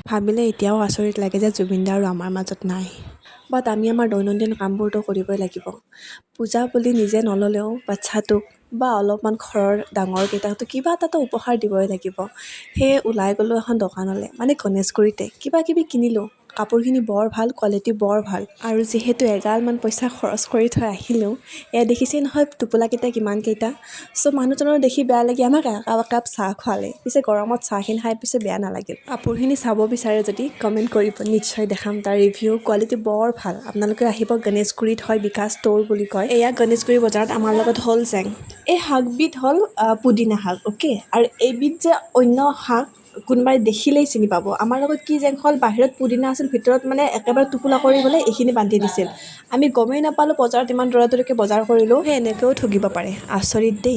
ভাবিলে এতিয়াও আচৰিত লাগে যে জুবিন দা আৰু আমাৰ মাজত নাই। বাট আমি আমাৰ দৈনন্দিন কামবোৰতো কৰিবই লাগিব। পূজা বুলি নিজে নল'লেও বাচ্ছাটোক বা অলপমান ঘৰৰ ডাঙৰকেইটাকতো কিবা এটাতো উপহাৰ দিবই লাগিব। সেয়ে ওলাই গ'লোঁ এখন দোকানলৈ, মানে গণেশগুৰিতে। কিবা কিবি কিনিলোঁ। কাপোৰখিনি বৰ ভাল, কোৱালিটি বৰ ভাল। আৰু যিহেতু এগালমান পইচা খৰচ কৰি থৈ আহিলোঁ, এয়া দেখিছেই নহয় টোপোলাকেইটা কিমানকেইটা। চ' মানুহজনৰ দেখি বেয়া লাগি আমাক একাপ একাপ চাহ খোৱালে। পিছে গৰমত চাহখিনি খাই পিছে বেয়া নালাগিল। কাপোৰখিনি চাব বিচাৰে যদি কমেণ্ট কৰিব, নিশ্চয় দেখাম তাৰ ৰিভিউ। কোৱালিটি বৰ ভাল। আপোনালোকে আহিব, গণেশগুৰিত হয়, বিকাশ ষ্ট'ৰ বুলি কয়। এয়া গণেশগুৰি বজাৰত আমাৰ লগত হ'ল জেং। এই শাকবিধ হ'ল পুদিনা শাক, অ'কে। আৰু এইবিধ যে অন্য শাক, কোনোবাই দেখিলেই চিনি পাব। আমাৰ লগত কি জেং হ'ল, বাহিৰত পুদিনা আছিল, ভিতৰত মানে একেবাৰে টোপোলা কৰি পেলাই এইখিনি বান্ধি দিছিল। আমি গমেই নাপালোঁ। বজাৰত ইমান দৌৰা দৌৰিকৈ বজাৰ কৰিলোঁ। সেই এনেকৈও ঠগিব পাৰে, আচৰিত দেই।